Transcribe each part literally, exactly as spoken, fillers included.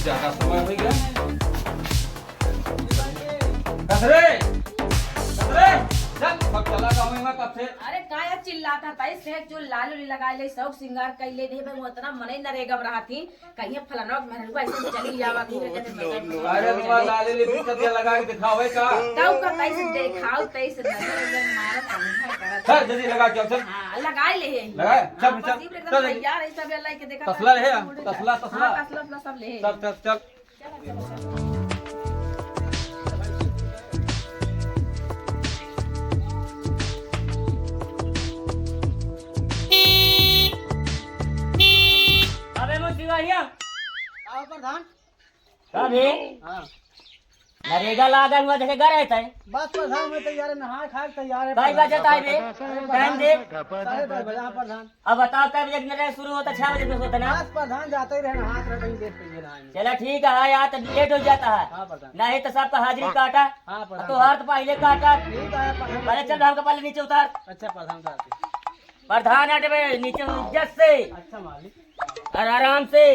ज्यादा समय हो गया। कस रे, कस रे, चल, सब चला का होएगा कब से? अरे का यार चिल्लाता था, इस देख जो लाल उली लगा ले, शौक श्रृंगार कर ले, नहीं भाई, वो इतना मने नरेगा में रहा थी, कहिए फलाना मेहरुआ ऐसे चली जावा, घूरे जने मजा। अरे तुम्हारा लाल लिपस्टिक लगा के दिखावे का? तब का तैसे दिखाओ, तैसे नजर उजर मारत, बढ़िया करत। चल, जल्दी लगा के आओ, चल। हाँ, लगा ले। लगा, चल, हाँ, चल, बस ये एकदम चल, जल्दी। तैयार है, सब लेके देखा तसला था, ले, मूड है। तसला, तसला। हाँ, तसला, तसला सब ले। चल, चल, चल। अबे मुंशी भैया। आओ प्रधान। का बे? हाँ। नरेगा लागा हुआ देखे घर है तै? बस प्रधान, मैं तैयार है, नहाए खाए के तैयार है कई प्रधान। बजे ताई बे? अरे टाइम दे। साढ़े दस बजे, हाँ प्रधान। अब बताओ, कै बजे नरेगा शुरू होता? छह बजे से होता ना? बस प्रधान, जाते ही रहना, हाथ रख देंगे, देख के ये ना आएंगे। चला ठीक है यार, तो लेट हो जाता है। हाँ प्रधान। नहीं तो सबका हाजिरी काटा। हाँ प्रधान। अब तो हाथ पहले काटा। ठीक है प्रधान। पहले चल, हमका पहले नीचे उतार। अच्छा प्रधान, उतारते। प्रधान हट बे, नीचे इज्जत से। अच्छा मालिक। और आराम से।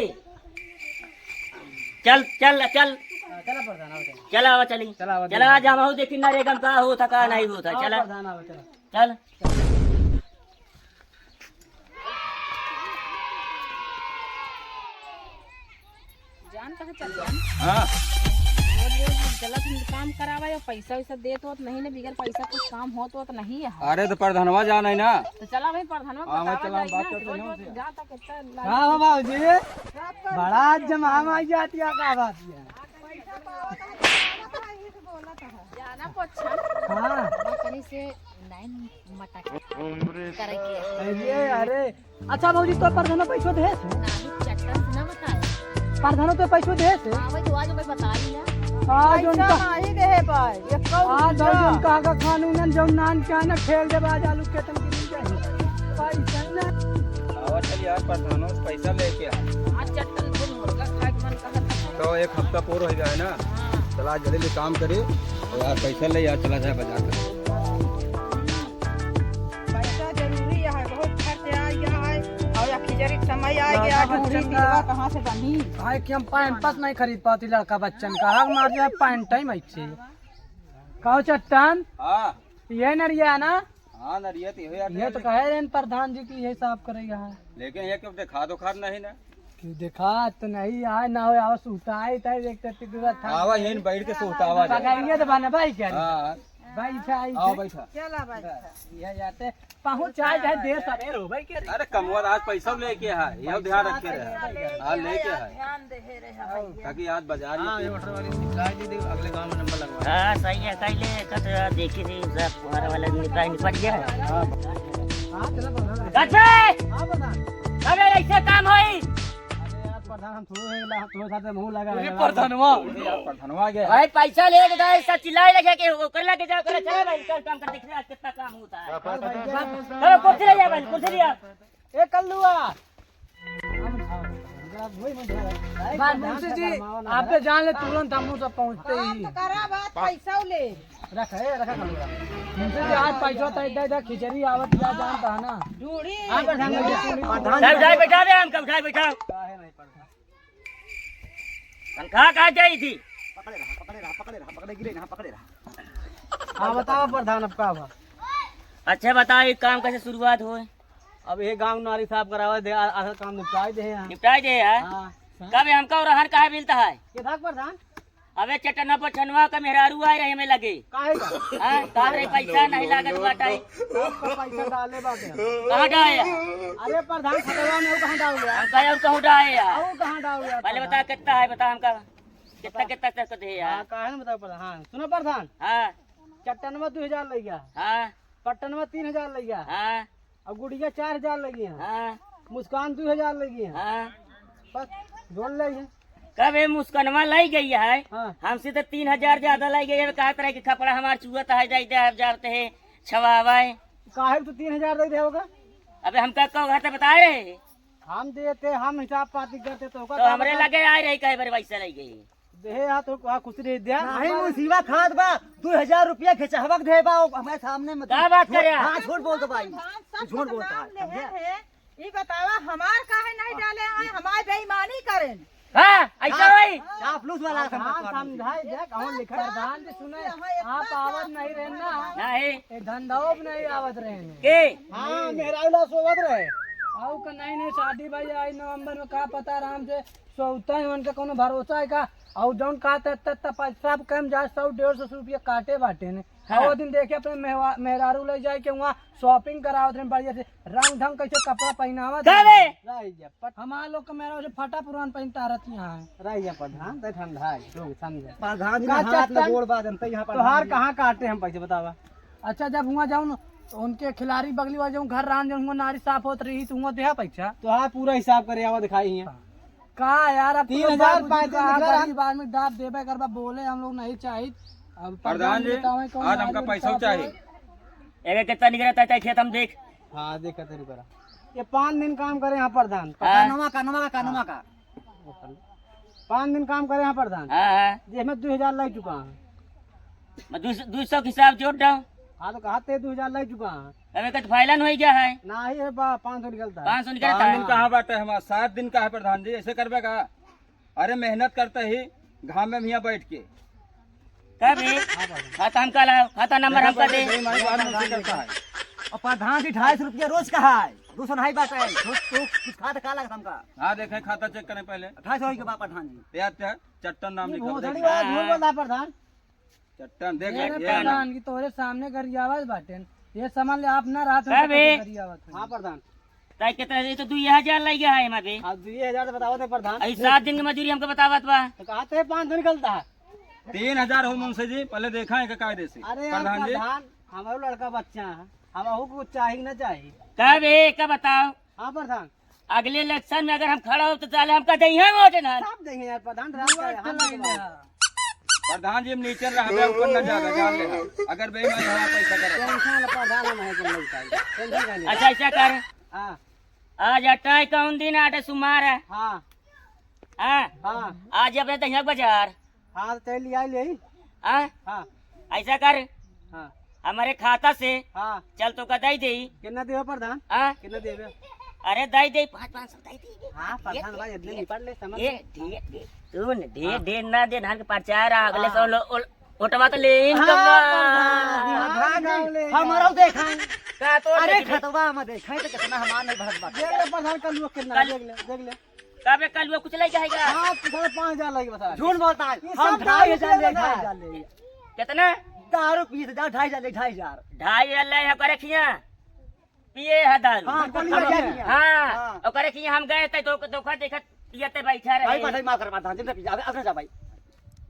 चल, चल, चल। हाँ, चला प्रधान, आओ चलो। चला, आवा चली। चला, आवा चला, चली। आज हम देखी नरेगा में का होता, का आओ, नहीं होता। आओ चला। प्रधान, आओ, चला। चल। जान कहाँ चल जान? हाँ। रोज रोज गलत काम करावा या पैसा वैसा देत होत नहीं ने, बिगर पैसा कुछ काम होत होत नहीं है। अरे तो प्रधानवा जान है ना। तो चला भाई प्रधानवा हाँ, मैं बतावा चला, जाई बात ना, करते रोज हैं रोज उनसे। जाता कितना हाँ, हो बाबूजी, बड़ा आज जमाम आई जाती है, का बात है? पैसा पावत है, पावत है, ये तो बोलत है। जाना पोछा। हाँ। बकरी से लाइन मटक करे के। अरे, अरे, अच्छा भौजी, तो प्रधानो पैसो देहे से? नाही, चट्टन से ना बताए। प्रधानो तो पैसो देहे से? हाँ, वही तो आज मैं बता रही है। आज पैसा उनका नाही देहे पाए, ये कौन आज पूछा? आज उनका का कानूनन जौन नान के आना खेल दे, आज आलू के तन की नहीं जाए। पैसा ना। आवा चल यार, प्रधानो से पैसा लेके आ। आज चट्टन से मुर्गा खाए के मन कहत है। तो एक हफ्ता पूरा हो गया है ना? हाँ। चला जल्दी काम करी और यार पैसा ले यार, चला जाए बाजार। पैसा जरूरी है, बहुत खर्च आ गया है। और या खिचड़ी के समय आ गया, ढूंढी दिलवा कहाँ से बनी? भाई कि हम पैंपस नहीं खरीद पाती लड़का बच्चन का, हक मार जाए पैंट ही में से। कहो चट्टान, हाँ। ये नरिया ना? हाँ, नरिया तो यही ये तो कहे रहे प्रधान जी की ये साफ करेगा है। लेकिन ये क्यों देखा तो खार नहीं ना? क्यों देखा तो नहीं आए ना हो, आवा सुताई तय देख तो टिकवा था। आवा यहीं बैठ के सुतावा जाए। पकड़िए तो बना भाई क्या? हाँ। बैठा आई आओ थे। बैठा। चला बैठा। ये जाते पहुँच आए जाए देर सवेर हो भाई के रे। अरे कमवा आज पैसा लेके है, ये ध्यान रखे रहे। हाँ, लेके है। ध्यान दे रहे हैं भैया। ताकि आज बाजार में हाँ, ये मोटर वाली निकाल दी, देखो, अगले गांव में नंबर लगवा। हाँ, सही है, कह ले, कह तो यार, देखी थी, उधर फुहारा वाला निकाल निपट गया है। हाँ। हाँ, चलो, चलो, चलो। गद्दे! हाँ, प्रधान। अरे, ऐसे काम होई? अरे यार, प्रधान, हम थोड़े हैं, हम थोड़े साथ में मुंह लगा ये है। प्रधानवा। अरे यार, प्रधानवा आ गया। भाई, पैसा लेके जाए, सब चिल्लाए लगे कि ओकर लगे जाओ, करे, चला भाई, कर काम कर, देख ले, आज कितना काम होता है। हाँ, भाई, चलो, कुर्सी ले जा भाई, कुर्सी ले जा। ए कल्लुआ। बात मुंशी जी, आप तो जान ले तुरंत हम सब पहुंचते ही। बात करा, बात पैसा ले। रख, ए, रखा कल्लुआ। मुंशी जी, आज पैसा तो इधर, इधर खिचड़ी आवत जा जानता है ना। ढूढ़ी। हाँ, प्रधान जी। प्रधान उठाए, जी। उठाए, बैठा दे, हमका उठाए, बैठा। काहे नहीं प्रधान? तनख्वाह कहाँ जाई थी? पकड़े रहा, पकड़े रहा, पकड़े रहा, पकड़े गिरे ना, पकड़े रहा। हाँ, बताओ प्रधान, अब का हुआ? अच्छा बताओ, ये काम कैसे शुरुआत होए? अब ये गांव नारी साफ करावे दे, आ-, आखिर काम निपटाई दे यहाँ। निपटाई दे यार। हाँ। कब हमका और रहन काहे मिलता है? के धाक प्रधान? अबे चटना पर छनवा का मेहरारू आए रहे में लगे। काहे का? हाँ, का रे पैसा नहीं लागत बाटा है। आपका पैसा डाले बाटे हम। कहाँ डाले? अरे प्रधान खतवा में वो कहाँ डाल गया? हम कहे और कहूँ डाले यार। और कहाँ डाल गया पहले प्रधान? बता कितना है, बता हमका। कितना, कितना तक दे यार? हाँ, काहे ना बताओ प्रधान। हाँ, सुनो प्रधान। हाँ। चट्टनवा दो हजार लइ गया। हाँ। पट्टनवा तीन हजार लइ गया। हाँ। और गुड़िया चार हजार लइ गया। हाँ। मुस्कान दो हजार लइ गया। हाँ। बस, जोड़ ले ये। कब ये मुस्कनवा लइ गई है? हाँ। हमसे तो तीन हजार ज्यादा लइ गई है। कहा तरह के खपड़ा हमार चुआ तो है, जाई दे, जाते हैं, छवावा है। काहे तो तीन हजार दे दे होगा? अबे हमका कहो घर से बताए रहे। हम देते, हम हिसाब पाती करते तो होगा तो का हमरे बता? लगे आए रही, कहे बार पैसा लइ गई। देहे हाथ हो, वहाँ खुश रह दिया। नहीं, मुसीबा खात बा, दो हजार रुपया खिंचावक दे बा, वो हमारे सामने में का बात करे? हाँ, झूठ बोलत बा ई। प्रधान, सब झूठ बोलत बदनाम है, लेहे समझे? है। ई बतावा, हमार काहे नहीं डाले आए, हमार बेईमानी करेन। हाँ, ऐसा हाँ। होई। चापलूस वाला हाँ, समझ हाँ, समझाई दे, कौन लिखा है? प्रधान जी सुने, आप आवत नहीं रहे ना। नहीं। ये धंधों में नहीं आवत रहे हैं। के? हाँ, मेहरारू ला सोवत रहे। आऊ का नहीं, नहीं, शादी भाई आई नवंबर में, का पता आराम से सोवता है, उनका कोनो भरोसा है का? और जौन का तत्ता पैसा कम जाए, सौ डेढ़ सौ रुपया काटे बाटे ने। हाँ। और दिन देखे अपने मेहवा-, मेहरारू ले जाए के वहाँ shopping करावत रहे बढ़िया से, रंग ढंग कैसे कपड़ा पहनावत का रहे। रे? रह जा, पट- हमार लोग के मेहरारू से फटा पुरान पहन तारत यहाँ है। रह जा प्रधान, ते ठंडा है, लोग समझे। प्रधान जी का ने हाथ चक्कर? में गोड़ बाजन, ते यहाँ प्रधान तोहार जी। कहाँ काटे हम पैसे बतावा? अच्छा, जब हुआ जाऊँ न, उनके खिलाड़ी बगली वाले जाऊँ घर रान जाऊँ, हुआ नारी साफ होत रही, तो हुआ देहा पैसा। तोहार पूरा हिसाब करे आवा दिखाई है। हाँ। का यार, अब तीन हजार तो बाबूजी पाँच सौ कहा निकला। गरीब आदमी दाब देबे करबा, बोले हम लोग नहीं चाहित। अब प्रधान जी, बतावे कौन आज हमका आदमी पैसा का चाहिए। बोले। एक एक कितना निकला था, खेत हम देख। हाँ, देख, तेरे पर। ये पाँच दिन काम करे यहाँ प्रधान। हाँ। कानवा, कानवा का, कानवा का। पाँच दिन काम करे यहाँ प्रधान। हाँ, हाँ। जे हमें दो हजार लाई चुका है। मैं दो सौ, दो सौ के हिसाब जोड़ रहा हूँ। हाँ, तो कहा ते दो हजार लाई चुका है। अबे, कुछ फाइलन हो गया है। ना ही है बा, पाँच सौ निकलता है। पाँच सौ निकलता पाँच है। दिन कहाँ बाटे हमारा? सात दिन का है प्रधान जी, ऐसे करबे का? अरे, मेहनत करते ही घाम में हियाँ बैठ के। तब ये खाता हमका लाओ, खाता नंबर देखो हमका पहले दे। बेईमानी बाद में उसे करता है। और प्रधान जी, ढाई सौ रुपया रोज का है, दो सौ नहीं बात है। रोज तो कुछ खाता का लगा हमका? हाँ, देखें, खाता check करें पहले। ढाई सौ ही के बा प्रधान जी। याद क्या? चट्टन नाम ये लिखा हुआ, बहुत देख। बड़ी बात, झूठ बोला प्रधान। चट्टन, देख, ये देख, ये प्रधान ना। की तोरे सामने गरियावत बाटेन। ये समझ ले, आप ना रात में अबे। कैसे गरियावत हैं। हाँ, प्रधान। ताई कितना, ये तो दुई हजार लग गया है एमा बे। हाँ, दुई हजार तो बतावत है, प्रधान। अई सात दिन की मजूरी हमको बतावत बा। तो कहा थे पाँच सौ निकलता है। तीन हजार हो मुंशी जी, पहले देखा है का कायदे से। अरे यार, प्रधान जी। प्रधान, हमारो लड़का बच्चा है, हम अहू को चाही ना चाही। का बे, का बताओ? हाँ, प्रधान। अगले election में अगर हम खड़ा हो तो साले हमका दइहैं वोट ना। सब देंगे यार, प्रधान, राज का है, हम तो प्रधान जी, हम नीचे रहबे, ऊपर न जाबे, जान ले। अगर बेईमान हमारा पैसा करे। Tension ले, प्रधान हम हैं, तुम लोग का। Tension का नहीं। अच्छा, ऐसा कर। हाँ। आज अट्ठाईस कौन दिन? आठ सुमार है। हाँ। हाँ। हाँ। आज अपने दहिया बाजार। हाँ, तो चल लिया ले। हाँ? हाँ। ऐसा कर। हाँ। हमारे खाता से हाँ। चल तो का दे दे। कितना देवे प्रधान? हाँ? कितना देवे? अरे दे दे, पाँच, पाँच सौ दे दे। हाँ, प्रधान भाई, इतने निपट ले, समझ ये, ले। ढेर, ढेर, तू न, ढेर, हाँ। ढेर ना दे, धान के प्रचार आ, अगले हाँ। सौ लो, ओल-, ओटवा तो ले इन हाँ, कमा। प्रधान, दिमाग हाँ, डाल ले। हमारा देखा। का तो अरे देखी दे। खतवा में देखा, तो कितना हमार नहीं भरत बाटे। देख ले प्रधान, कल लोग कितना, कल देख ले, देख ले। का बे, कल वो कुछ लइ जाएगा? हाँ, तो साढ़े पाँच हजार लगे बता। झूठ बोलता है। ये हम सब ढाई हजार ले, दारू पीना है। ढाई हजार ले। कितना? दारू पी से जा, ढाई हजार ले, ढाई हजार। ढाई हजार ले, ओकरे खिया पिए है दारू। हाँ, गोली लग जाएगी। हाँ, हाँ। ओकरे खिया हम गए थे, धोखा, धोखा देखत पियते बैठा रहे। भाई, भाई, माफ कर, माफ कर, जिंदा पी जा, अब, अब ना जा भाई।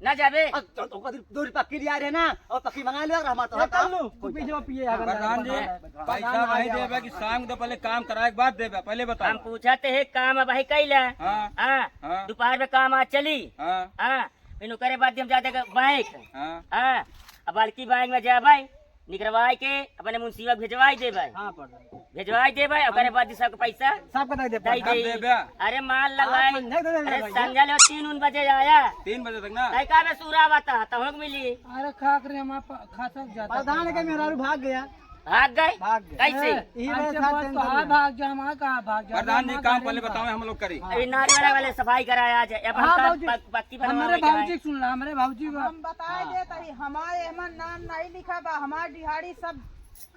ना जाबे? अब तो, तो कभी दो रुपया पक्की लिया रहे ना, और पक्की मंगा लिया, हमारा तो ये हटा। कर लो, तू पी जो पिए, हाँ। अगर प्रधान जी, प्रधान पैसा आ वही गया देबे होगा। कि शाम को पहले काम कराए के बाद देबे, पहले बताओ। हम पूछते हैं, काम अब ही कैला? हाँ। हाँ। हाँ। दोपहर में काम आज चली? हाँ। हाँ। फिर ओकरे बाद हम जाते के बैंक। हाँ। हाँ। अब बड़की बैंक में जाबे, निकरवाए के अपने मुंशीवा के भेजवाई देबे। हाँ, प्रधान। भेजवाई देबे, ओकरे बाद सबके पैसा सबके दे दे, दे प्रधान। दे। देबे। अरे मान लो हाँ, भाई। समझा दे, दे, अरे भैया। समझा ले, तीन उन बजे आया। तीन बजे तक ना? तय का में सूरा बता, तहूँ के मिली। अरे खा कर हमारा प-, खाता जाता प्रधान के मेहरारू भाग गया। भाग गए? भाग गए। कैसे? ए, यही ऐसे वजह से बात tension तो हाँ, में। भाग गया, हमारा कहाँ भाग गया? प्रधान जी, हमारा काम घरे पहले में बताओ, भाग हम लोग करें। अरे नारी वाला, वाले सफाई कराया जाए। अब हम हाँ, सब बाबूजी। पक-, पक्की हमारे बनवावे के बाबूजी है। सुन ला, हमारे बाबूजी बा। हम बताए हाँ। देत हई, हमारे एमा नाम नहीं लिखा बा, हमार दिहाड़ी सब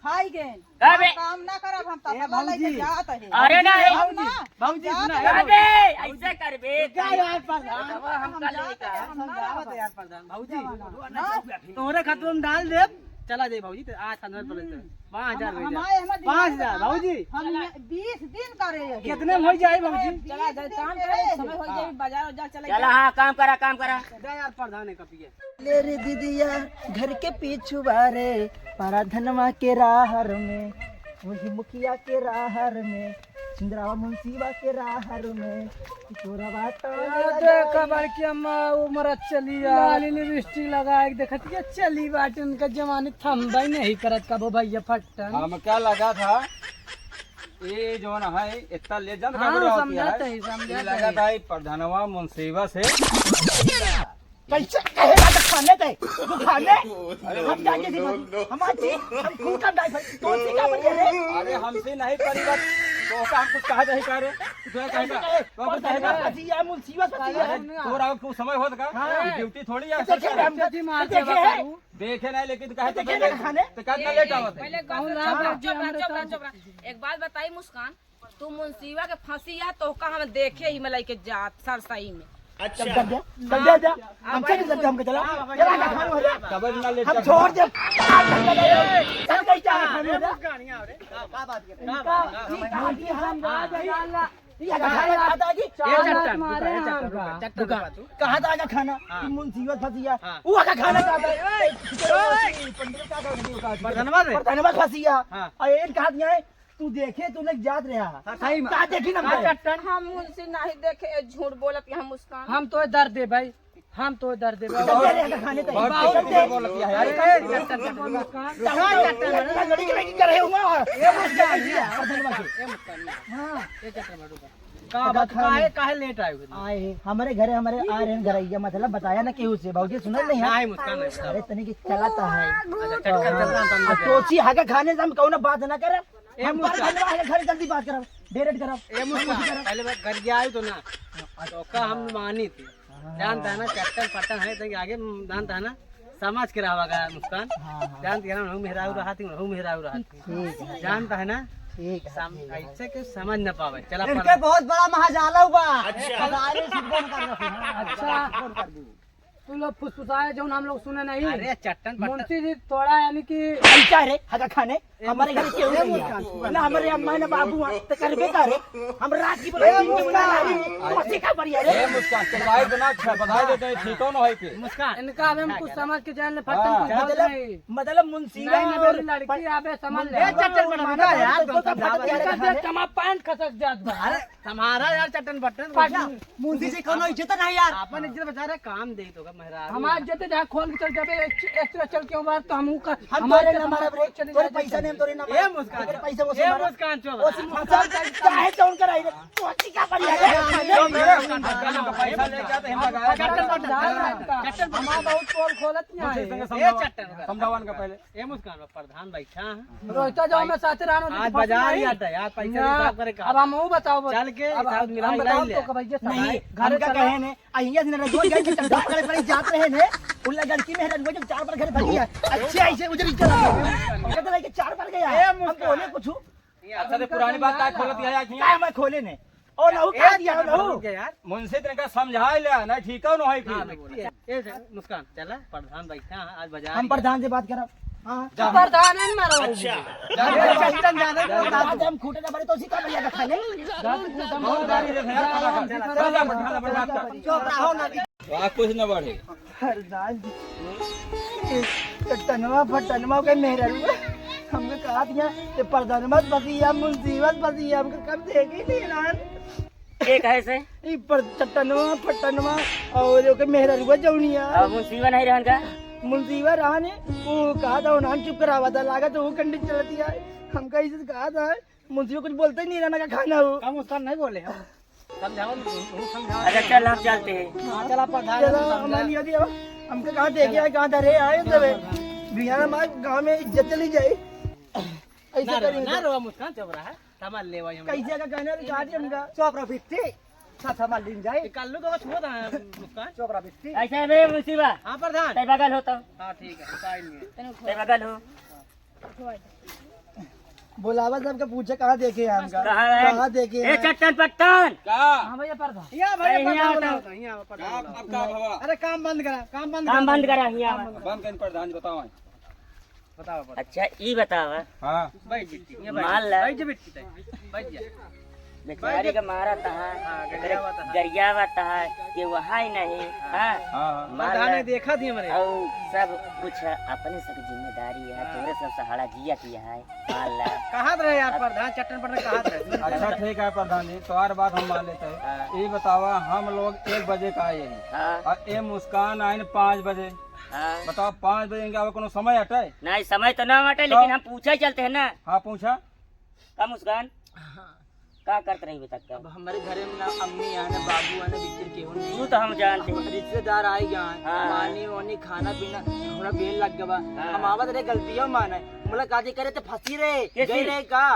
खाई गए। का बे? हम काम ना करब, हम ए, तसला भौजी। लेके जात है। अरे ना, ए, भौजी, ना, भौजी, जात सुना, है। ए, अबे, ऐसे करबे। क्या यार प्रधान? अब हम हम का जात लेके है, हम ना समझावत रहब। है यार प्रधान, भौजी। ना। तोहरे खातिर हम डाल देब, चला जाई भौजी, तो आज संझा पर लेते हैं। पाँच हजार हम, भेजा। हमारे, हमारे पाँच हजार, दिमाग में भौजी। हम बीस दिन करे हैं। कितने में हो जाए भौजी? बीस चला जाए, दिन काम करे, करे। समय हो जाए, हाँ। बाजार उजार चले चला, जाए। हाँ, काम करा, काम करा। जा यार प्रधान है कपिए। ले रे दीदिया, घर के पिछुआ रे, पारा धनवा के राहर में, वही मुखिया के राहर में, चंद्रावा मुंशीवा के राहर में, तोरा बात ए, देख, बड़की अम्मा, वो मरत चली आ, लाली लिपस्टिक लगा के देखत के चली बाटे, उनका जवानी थम्बे नहीं करत कबो भैया फट्टन। हमका लगा था, ये जौन है, इतना ले जान हाँ, गड़बड़ होती है। समझाते ही, समझाते ये लगा ही। था, ये प्रधानवा मुंशीवा से। कैसे कहेगा तो खाने दे, तू खाने? अरे हम जाके no, no, जीवन, no। हमारी चीज, हम खून का डाई भाई, कौन सी का बन गया रे? अरे हमसे नहीं परिवार। तो का हम कुछ कहा जाए का रे? तू तो कहे का? तो कुछ कहे का? फंसी है, मुसीबत फंसी है। अरे, तोरा कुछ समय होत का? हाँ। ड्यूटी थोड़ी है। देखे हम, देखे हैं। देखे नहीं, लेकिन तो कहे तो देखे ना खाने। तो का लेट आवत है? पहले एक बात बता, चुप रहा, चुप रहा, चुप रहा। एक बात बताई मुस्कान, तू मुंसीबा के फंसी है, तो का हम देखे ही मलाई के जात सरसई में। चल, चल, जा, चल, जा, जा। हम चल, चल, जा, हमके चला। चला, जा, खाने हो जा। कबर ना ले हम जा। छोड़ दे। चल, कहीं जा, खाने हो जा। का बात कर? इनका, इनका हम राज डाला। ये आगा खाना खाता है कि? चार लात मारे हमका। कहाँ था आगा खाना? हाँ। कि मुंसीबत फंसी है। हाँ। वो आगा खाना खाता है। पंडित का था, नहीं होगा। प्रधानवा रे। प्रधानवा फंसी है। हाँ। और ये कहा दिया है, तू देखे, तू नहीं जात रहा। हाँ, सही में। का देखी ना हाँ, भाई? चट्टन। हम मुंशी नहीं देखे, झूठ बोलत यहाँ मुस्कान। हम तो दर्द दे भाई, हम तो दर्द दे भाई। बहुत चल, चल, खाने तो बहुत बाबू चीज़ दे। बोलत है यार। अरे, चट्टन, चट्टन, मुस्कान। चल, चल, चल, लड़की, लड़की कर रहे हो ना? ये मुस्कान, ये मुस्कान, ये मुस्कान, ये। हाँ। ये चट्टन, बैठो। का अगर बात, खाने काहे, काहे लेट आए हो? आए, हमारे घरे, हमारे आ रहे हैं घर, ये मतलब बताया ना केहू से, बाबूजी सुनल नहीं है? नहीं, मुस्कान नहीं, मुस्कान। अरे, तनी की चला तो है। अच्छा, चल, चल, चल, चल, चल। अब सोची, हगा खाने से हम कौनो बात ना करब। ए, हम मुस्कान। पर धनवा हगा खाने जल्दी बात करब, डायरेक्ट करब। ए, मुस्कान, पहले बात घर गया आयो तो ना, तो का हम मानी थी। हाँ। जानता है ना, चट्टन पट्टन है, तो आगे जानता है ना, समझ के रहा होगा मुस्कान। हाँ, हाँ। जानती है ना, हूँ मेहरारू रहा थी, हूँ मेहरारू रहा थी। ठीक है। जानता है ना? ठीक है, सम-, ठीक है। ऐसे के समझ न पावे। चला इनके पर बहुत बड़ा महाजाला हुआ। अच्छा। सारे सिद्धन कर रहे हैं। अच्छा। सिद्धन कर दी। तू लोग फुसफुसाए जौन हम लोग सुने नहीं। अरे चट्टन पट्टन। मुंशी जी थोड़ा यानी कि ऐसा रे, हगा खाने। हमारे घर केहू नहीं है। ना हमारे अम्मा ना बाबू हैं, तो करबे करे। हम रात की बोले ए, दिन की बोला मुस्कान। नहीं, तो सीखा पड़ी है रे। ए, मुस्कान, चलवाई तो ना अच्छा, बधाई देते हैं, ठीक हो ना है के। मुस्कान। इनका अब हम कुछ समझ के जान ले, फटन हाँ। कुछ बोल मतलब, नहीं। मतलब मुंशी नहीं, ना और मेरी लड़की आवे समझ ले। ए, चट्टन बना, माना बना यार, तो तुम तो समझाओ। फटन इनका दिया है। जमा पैंट खसक जात बा। अरे, तुम्हारा यार चट्टन बट्टन पटना। मुंशी जी कोनो इज्जत नहीं यार। अपन इज्जत बचा रहे, काम दे तो का महाराज। हमार इज्जत जहाँ खोल के चल जाबे, एक्स-, एक्सरे चल के मार तो हमहू का, हम हमारे तोरे ना मारब रे, चले तोरे जाते पैसा नहीं, हम तोरे ना ए मारब। मुस्कान। तोरे पैसा वो से ए मारब। मुस्कान चोप वो से रहा। मुस्कान चाहे जौन कराई रे, तो अच्छी क्या बढ़िया रे। ए मुस्कान, पैसा लेके आते हैं, हम लगा चट्टन बट्टन। चट्टन बट्टन। हमार बहुत पोल खोलत नहीं है। ए चट्टन। समझावन का पहले। ए मुस्कान, प्रधान बैठा है। रोहिता जाओ, मैं साथे रहना, आज बाजार ही आता है, आज पैसा ना, हिसाब करे का। अब हम वो बताओ, चल के अब हिसाब हम मिला बताओ ले। तो कब ये नहीं, घर हमका चला। कहे ने, अहिया दिन रोज जाए के चंदा पकड़े पकड़े जात रहे ने, उल्ला गलती में है, रोज चार बार घर भगी है। अच्छे ऐसे उधर इज्जत लगे। कहते रहे कि चार बार गया, ए हम मुस्कान। बोले कुछ। अच्छा, तो पुरानी बात काय खोलत है आज हियाँ? काय मैं खोले ने? ओ लहू, ए, का दिया, ओ लहू? रुक जा यार। मुंशी तनिका समझाए ले, नहीं ठीक हो, न है हाँ, ठीक। ए, मुस्कान, चला, प्रधान बैठा है, आज बाजार हम ही प्रधान से बात करब। हाँ। जा। प्रधान है ना मारो। अच्छा। जा, जा, जा, जा, जा, जा। आज हम खूटे ना पड़े तो उसी का भैया का खा ले। जा, तू खूटा बहुत मार। गाली दे रहे हैं, जा, चला, जा, चला, जा, जा, जा, जा। चुप रहो ना। वाह, कुछ न बढ़े। प्रधान जी, ए, चट्टनवा फट्टनवा के मेहररुआ, हमके कहा दिया, ये प्रधानवा फंसी है, मुंसीबत फंसी है, हमके कब देगी नहीं यार। के कहे से? ई पर चट्टनवा फट्टनवा और ओके मेहररुआ जौनिया। अब मुंसीबा नहीं रहन का? मुंसीबा रहने, वो कहा था, उन्हान चुप करावा था, लागत वो कंडीशन चलती है। हमका इसे कहा था, मुंसीबा कुछ बोलते ही नहीं रहना का खाना हो। हम उसका नहीं बोले हैं। समझाओ, तू समझाओ। अच्छा, चल, हम चलते हैं। हाँ, चला प्रधान, चलो, समझा। हमारी यदि अब हमको कहाँ देखे आए, कहाँ धरे आए, तबे। बिहार हमारे गाँव में इज्जत चली जाए। ऐसे ना रो, करेंगे। ना रो, मुस्कान चुप रहा है। सामान ले भाई हम। कैसे का कहना भी कहा दिया हमका। चुप रहो, बिट्टी। सा-, सामान लीन जाए। ये कल्लू तो छुआ था, मुस्कान। चुप रहो, बिट्टी। ऐसे बे मुसीबा। हाँ, प्रधान। तै बगल हो तो। हाँ, ठीक है, साइन में। तै बगल हो। बोलावा सबके पूछे कहाँ देखे हैं हमका? कहाँ है? कहाँ देखे ए हैं? चट्टन पट्टन। का? हाँ भैया प्रधान। यहाँ भैया अरे, यहाँ प्रधान बताओ। बोलाओ तो, यहाँ प्रधान का, बोलाओ। अब का भवा? अरे काम बंद करा, काम बंद काम करा। बंद करा, यहाँ। काम बंद करा। बंद कर प्रधान जी, बताओ। बताओ, बताओ। अच्छा, ई बतावा। हाँ। बैठ बिट्टी, ये बैठ। मान ला। बैठ जा बिट्टी, बैठ जा। बेचारी का मारा तहा, हाँ, गरियावा तहा। गरियावा तहा, ये वहाँ ही नहीं, हाँ। हाँ, हाँ। मान ला। देखा थी हमारे। और सब कुछ अपने सब जिम्मेदारी है, हाँ। तोरे सब सहारा जिया किया है, मान ला। कहाँ रहे यार अब प्रधान, चट्टन पट्टन कहाँ रहे? अच्छा, ठीक है प्रधान जी, तोहार बात हम मान लेते हैं। हाँ। ये बतावा, हम लोग एक बजे का आए हैं। हाँ। और ये मुस्कान आए न पाँच बजे। हाँ। बताओ, पाँच बजे इनका अब कोनो समय हटे? नहीं, समय तो ना हटे, तो लेकिन हम पूछा ही चलते हैं ना। हाँ, पूछा। का मुस्कान? हाँ। का करत रही बता के? अब हमारे घरे में ना अम्मी है, ना बाबू है, ना बिटिया केहू नहीं तू है। तो हम जानते हैं। रिश्तेदार आए गए हैं, हाँ। पानी वानी, खाना पीना, थोड़ा बेल लग गवा। हाँ। हम आवत रहे, गलतियाँ माने, मुलाकात करे तो फंसी रहे, कैसे? गई रहे का?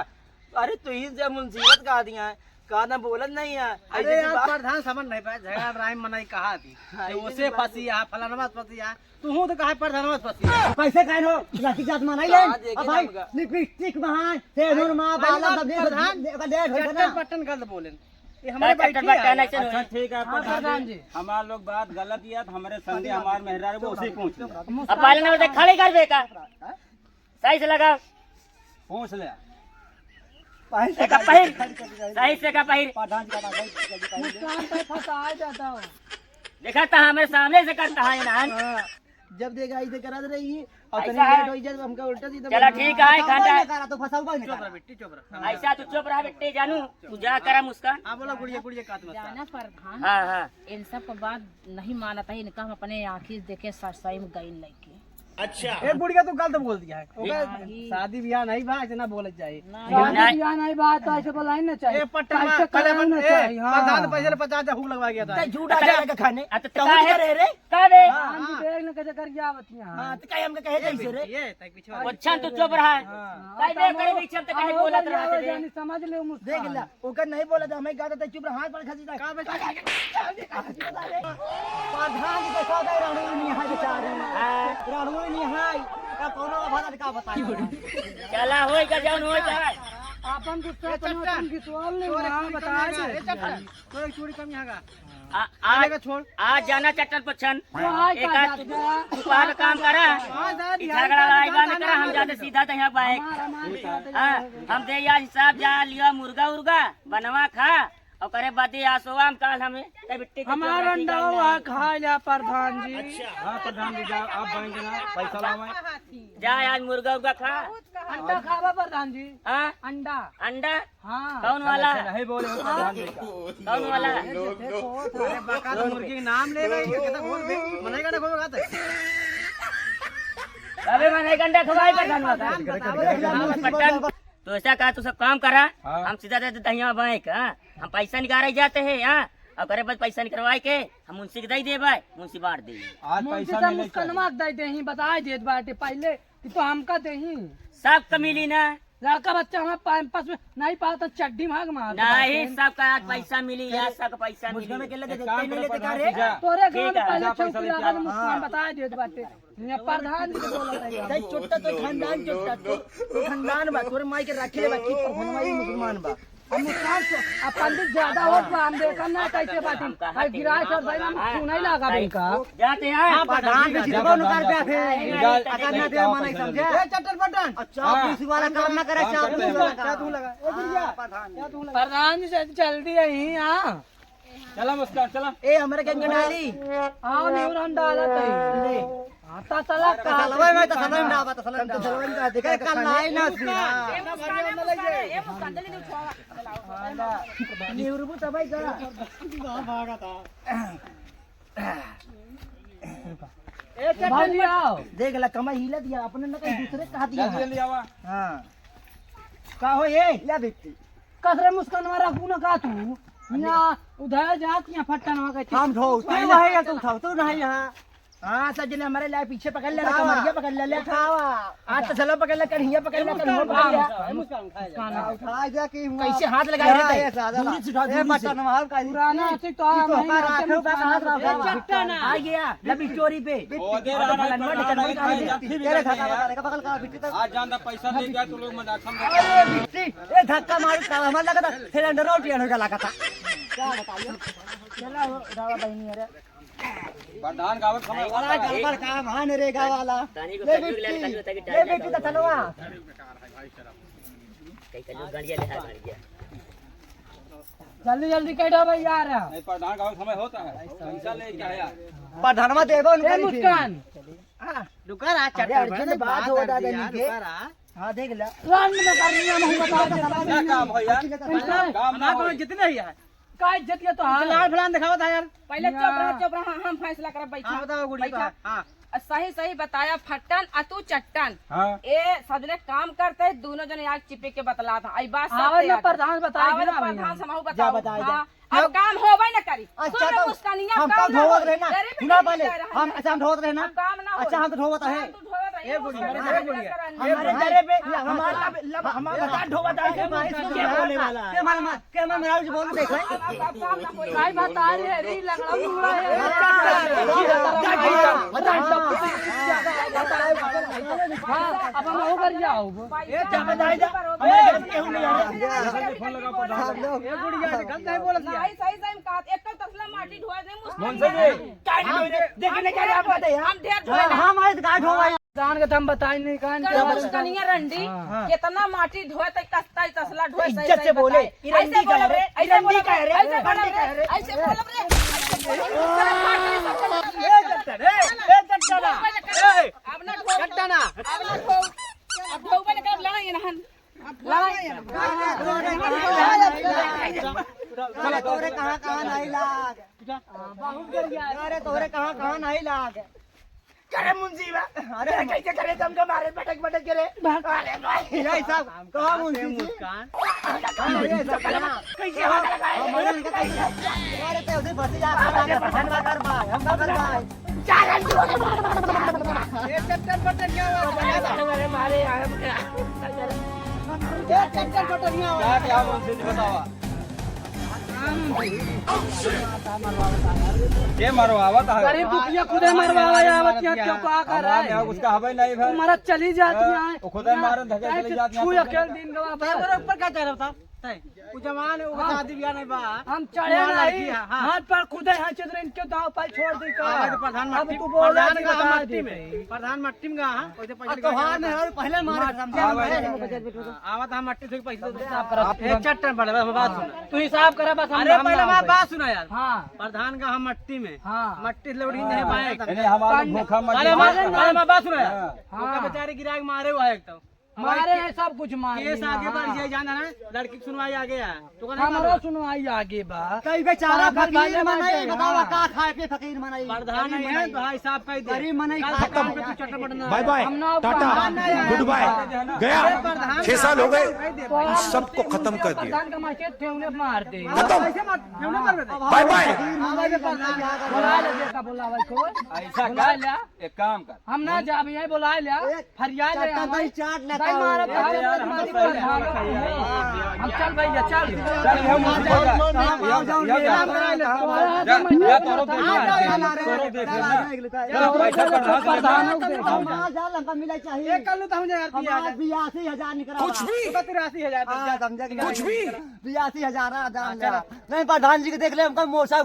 अरे तू ही से मुंसीबत कहा दिया है, कहा ना बोलत नहीं है। अरे ऐसे तो यार, बात प्रधान समझ नहीं पाए, झगड़ा लड़ाई में नहीं कहा थी। हाँ, तो ये उसे भी बात फंसी है, फलाना फंसी है, तू हूँ तो कहा प्रधान फंसी है। पैसे काहे हो? लाठी जात माना ही है। कहाँ देखे अब भाई, ना हमका? लिपस्टिक महान, सेनुर माँ, पहली बाला बात सब दे, प्रधान, दे, दे, दे, दे, चट्टन ना। पट्टन गलत बोले। ये हमारे चट्टन बैठी पट्टन है। ऐसे अच्छा, नहीं। ठीक है, हाँ, प्रधान प्रधान जी। जी। हमार लोग बात गलत ही है, तो हमारे संगे हमार मेहरारू को उसे पूछ ले। अब पहले नंबर से खड़े कर बेटा। सही से लगा। पूछ ले। सही से का पहिर। सही से का पहिर। प्रधान जी का बात है, जल्दी पहिर। मुस्कान पे फंसा जाता हो। देखा था हमारे सामने से करता है ना। हाँ, जब देखा ऐसे करा रही है, और ऐसा तनी है। लेट हो जाए तो हमका उल्टा सीधा चला बोलना। ठीक है, फंसाऊ घंटा। कोई ना करा तो फंसाऊ कोई ना चुप करा। रह बिट्टी, चुप रह। ऐसा तो चुप रह बिट्टी जानू, तू जा करा मुस्कान। हाँ, बोला गुड़िया, गुड़िया का आत्मा। जाना प्रधान। हाँ, हाँ। इन सब को बात नहीं मानत है, इनका हम अपने आँखी से देखे, सच सही में गइन लइके। अच्छा। ए बुढ़िया, तू गलत बोल दिया है। ओकर नहीं। शादी ब्याह नहीं बा, ऐसे ना बोलत जाए। नहीं। शादी नहीं। ब्याह नहीं बा, तो ऐसे बोला ही ना चाहिए। ए पट्टा ऐसे मार, पहले कराना पट-, ए, चाहिए, हाँ। प्रधान पैसे ले पचास हजार हुक लगवा गया था। ते झूठ आ जाएगा खाने। आ, तो तो काहे? करे रे? काहे? हाँ, हाँ। हम देख ले कैसे कर गया बतिया। हाँ, तो काहे हमका कहे ए, जैसे रे? ये, तक पीछे वाला। अच्छा, तू चुप रहा। हाँ। काहे ले करे पीछे, तो काहे आओ, बोलत रहा आओ, थे? जानी समझ ले मुस्कान। देख ला। ओकर नहीं बोला था, हमें कहा था, चुप रहा, हाथ पर खसी था। का बे? प्रधान जी के साथ है, रणवीर निहाय बेचारे। हाँ। रणवीर निहाय, का कौनो का भाषा का बताई? चला, होई का जौन होई का। आपन गुस्सा ए, अपन चट्टन। अपन घिसवाल ले, तोरे वहाँ चूड़ी बता कम यहाँ दे। का, ए, चट्टन, तोरे चूड़ी कम यहाँ का। आ, आ, चलेगा, छोड़। आ जाना चट्टन पच्छन। तो आज एक का आज जात तू, बा? तू बाहर काम करा। हाँ, सर, ई यहाँ झगड़ा का लड़ाई दुकान बंद करा, हम जाना जाते है। सीधा तो यहाँ बाइक। हमार, हमार हाँ, जाते हम दे यार हिसाब जा लिया, मुर्गा उर्गा बनवा खा, और करे बात ये आसोवा हम काल हमें, तब बिट्टी के हमार चोरा अंडा ठीक हुआ है। खा लिया प्रधान जी। हाँ, प्रधान जी, जा, आप बैंक ना पैसा लावे। जा आज मुर्गा उर्गा खा। अंडा खावा प्रधान जी। हाँ? अंडा। अंडा? हाँ। कौन वाला? अच्छा, नहीं बोले हो प्रधान जी का। कौन वाला? अरे बका तो मुर्गी के नाम ले रही है, कितना बोल दे, मनेगा ना कोई बात है। अबे मने अंडा खवाई प्रधान वाला। प्रधान बताओ। पट्टन, तो ऐसा कहा, तू सब काम करा, हाँ। हम सीधा जाते दहिया बैंक, हाँ? हम पैसा निकाले जाते हैं, हाँ? और करे बस पैसा निकलवाए के हम मुंशी के दे देबे, मुंशी बांट दे। आज मुंशी पैसा से मिले मुस्कनवा चाहिए। के दे दे ही, बताए देत बाटे पहले कि तो हमका दे ही। सबका मिली ना। लड़का बच्चा हमारे पास में नहीं पाता, चड्डी भाग मार नहीं, देते। सबका आज हाँ। पैसा मिली, आज सबका पैसा मिली। मुस्कान के लगे एक काम देखते नहीं करो, लेते का प्रधान रे? जी, जा। तोरे गाँव ठीक में है। पहले जा, पैसा चौकी लेके लागल, आओ। मुस्कान हाँ। बताए देत बाटे। ये प्रधान जी के बोलत है। सही चुट्टा तो खानदान चुट्टा, तो, तो खानदान बा, तोरे माई के रखे बा, की प्रधान माई मुसलमान बा। अब मुस्कान से, अब पंडित ज्यादा होत बा, हम देखम ना कैसे बाटी। भाई गिराए सर भाई हम सुनाई लागा इनका। जाते हैं। हाँ, प्रधान जी जितबो नु कर पे थे। अगर ना दे माने समझे। ए, चट्टन पट्टन। अच्छा, हाँ। पुलिस वाला काम ना करे, काम चाप करते पुलिस हैं। वाला क्या काम। तू लगा? ए, गुड़िया, हाँ, प्रधान जी। क्या तू लगा? प्रधान जी से जल्दी आई, हाँ। चला मुस्कान, चला। ए, हमरे के अंगन डाली। आओ, न्यूरन डालत है। ले। हाँ, तसला का तसलवा में, तसलवा में डाबा, तसलवा में डाबा। तसलवा में डाबा। देखा, कल लाई ना सी। ए, मुस्कान, ए, मुस्कान, ए, मुस्कान, जल्दी उठावा। हाँ, ना। न्यूरबू तबाई का। ए, चट्टन भाई आओ। देख ला, कमाई हिला दिया, अपने न कहीं दूसरे कहा दिया। जल्दी, जल्दी आवा। हाँ। का हो ये? ले बेटी। कसरे मुस्कान मारा कौन का तू? ना उधर जात यहाँ फट्टन हो गए। हम धो, तू वही है, तू उठाओ, तू नहीं यहाँ। हाँ, सब जने हमारे लाए पीछे पकड़ ले, उठावा। कमरिया पकड़ ले, ले। उठावा। आज तो सला पकड़ ले, कन्हिया पकड़ ले, कन्हुआ पकड़ ले। ए, मुस्कान, ए, मुस्कान, उठा जा। मुस्कान। उठा जा कि हुआ। कैसे हाथ लगा रहे थे? ए, साला। दूरी से उठाओ, ए, दूरी से। बटन मार का ई तो दूरी। हमारा आँखी तो का हाथ रहा। ए, चट्टा ना। आ गया, लबी चोरी पे। ओ, दे रहा है, फलाना, प्रधान, ढिकन, नहीं, नहीं, तेरे नहीं, खाता नहीं, बता देगा, बगल का बिट्टी तो। आज जानता पैसा ले गया तो लोग मजाक समझ। अरे, बिट्टी, ए, धक्का मार, का हमारा लगा था, सिलेंडर और टियर हो गया लगा था। क्या बताइए? चला हो, गावा बहनी, अरे। प्रधान गावत समय वाला वाला है। गड़बड़ काम है नरेगा वाला। तनी को ले कजू ले, बिट्टी, कजू, ताकि ले टाइम बिट्टी ना तो चलवा। कहीं कजू गड़िया ले आ, गड़िया। जल्दी जल्दी कह दो भाई यार। नहीं, प्रधान गावत समय होता है। पैसा ले क्या है यार? प्रधानवा देबो ए, उनका नहीं मुस्कान। हाँ। रुका रहा, अरे, चट्टा अर्जेंट बंद, बात बात हो दादा अर्जेंट, नहीं के। रुका रहा। हाँ, देख ले। राम में कर रही है, हम बता दे, बता दे। क्या काम है यार? इनका काम ना हमारा हो। तो जितने ही है। का इज्जत के तो हाल। लाल फलान दिखावा था यार। पहले चुप रहा, हाँ। चुप रहा, हम फैसला करब, बैठा। हाँ, बताओ गुड़िया, बैठा। हाँ। आ, सही, सही बताया फट्टन, आ तू चट्टन। हाँ। ए, सबने काम करते हैं, दोनों जने आग चिपे के बतला था। आई बात आवे सत्य ना है। प्रधान बताए आवे ना ना भैया। प्रधान समूह जा बताओ। बताए जा। हाँ। अब काम होबे न करी। अच्छा, सुन तो मुस्कानिया, हम काम तो ना ढोवत होई। रहे ना। तेरे पे सुना नहीं पहले, जा रहा हम, है। अच्छा, हम ढोवत रहे ना। अब काम ना अच्छा, होई। हम तो ढोवत रहे। हाँ, तू ढोवत रहे। ए गुड़िया, ए गुड़िया, हमारे डरे पे हमारा लब-, हमारा ढोबा डाल के मार, इसको क्या बोलने वाला है? के हमारे मार, के हमारे मेरा बोल के देख रहा है? काय बता रहे हैं रे, लंगड़ा लुंगड़ा है। हाँ, अब हम हो कर जाओ। ए, जा बताई जा। हमारे घर में केहू नहीं आ रहा। ए गुड़िया, गलत नहीं बोलत है। नहीं, सही, सही में कहा, एक तो तसला माटी ढोए नहीं मुश्किल है। काहे नहीं ढोए? देखने का रे आपका तो यार। हम ढेर ढोए ना। हम आए तो काहे ढोए? जान के तो हम बताई नहीं, काहे नहीं कल बताई? मुस्कनिया रंडी, हाँ। कितना माटी ढोए तक तसता ही तसला ढोए, सही, इज्जत से बोले। ऐसे बोले रे, ऐसे बोले रे, ऐसे बोले रे, ऐसे बोले रे। ए, ए, ए, अब ना ढो। अब ना ढो। अब ढो, बोले, कब लड़ाई ना हन? चला, तोरे कहाँ, कहाँ नहीं लाग? अरे, तोरे कहाँ, कहाँ नहीं लाग? करे मुंशी बा, अरे, कैसे करे तुमको मारे, पटक, पटक करे। अरे भाई। यही सब, कहाँ मुंशी जी? मुस्कान। अरे, ये सब कहाँ? कैसे हो गया? अरे, तो उसे बस जा, हम का कर भाई, हम का कर भाई? ये चट्टन बट्टन क्या हुआ? अरे, मारे यार, हम क्या? ये चट्टन बट्टन क्या हुआ? क्या, क्या बोलते जी, बतावा। के मरवावत है? गरीब दुखिया खुदे मरवावा आवत, यहाँ क्यों का कर रहा है? उसका हवे नहीं भाई। तुम्हारा चली जाती है। वो खुदे मारन धके चली जाती है। छुई अकेल दिन गवा बस। ऊपर का चढ़ा था? तय। वो जवान है, वो हाँ। शादी ब्याह नहीं बा। हम चढ़े वहाँ नहीं, लड़की है, हाँ। हाथ पर खुदे हाँचे तो इनके दाव पर छोड़ दी का? हाँ, तो प्रधान अब मट्टी, तू बोल रहा प्रधान जी, का बता मट्टी दे। में, प्रधान मट्टी में गा, हाँ, वैसे पैसे अब निकाल तो हार के में, अरे पहले मारे, हाँ, समझा हाँ, भाई। हाँ, आवत हम मट्टी से पैसे तो हिसाब करा। ए, चट्टन पड़े, बस बात सुन। तू हिसाब करा, बस हम, अरे, हम पहले ना हमारी होते। बात सुना यार। हाँ। प्रधान का हम मट्टी में, हाँ। मट्टी से लौट ही नहीं हाँ। पाए। इन्हें हमारा पंड-, धोखा मत अरे, दिया। हमारे, अरे, हमारी बात सुना यार। हाँ। हाँ। उनका बेचारे गिरा के मारे हुआ है एक तो। मारे हैं, सब कुछ मारे केस हैं, आगे बढ़ हाँ। जाए, जान रहा है? लड़की की सुनवाई आगे है। तो कहना हमारा चाहता सुनवाई आगे बा। कई बेचारा पागल फकीर भले मनई, बाटे, बतावा हाँ। का खाए पे फकीर मनई। प्रधान गरीब नहीं है, मनई। तो भाई साहब कह दे। गरीब मनई कल खत्म। शाम पे तू चटपट ना बाय बाय, हम ना टाटा, प्रधान नहीं है। गुड बाय, गया। अरे प्रधान छह साल हो गए, कह दे। इन सबको खत्म कर दिया। प्रधान का माचे ठेवने मार दे। खत्म। ऐसे मत, ठेवने कर दे। बाय बाय। फकीर मनई, प्रधान। बुला ले, देखा, बुला भाई को। ऐसा बुला कर। ले। एक काम कर। हम ना जाब, यहीं बुलाए ल्या, ए, फरियाद है चाटा हमारे। दही चाट लेता दाई हूँ। मारत ए, है, यार, हम मारी तो बोल रहा है। हम चल भैया, चल। चल, हम उसी को जा। हम जाओ, हम जाओ, मेला हम में करा ले। तोरा जा, हाथ में जा, तोरो देख आ, ले। जा, जा, तोरो देख ले। जा, जा, चलो, पैसा जा, प्रधान से प्रधान लेना। को दे। हम आ जा, लंका मिला चाहिए। एक कल तो हम जा यार, हम आज भी अस्सी हजार निकला। कुछ भी। तो तिरासी हजार तक हाँ, जा। समझे कि कुछ नहीं? भी। बियासी हजार आ, जान हाँ, ले। चलो। नहीं, प्रधान जी के देख ले, हमका मोसा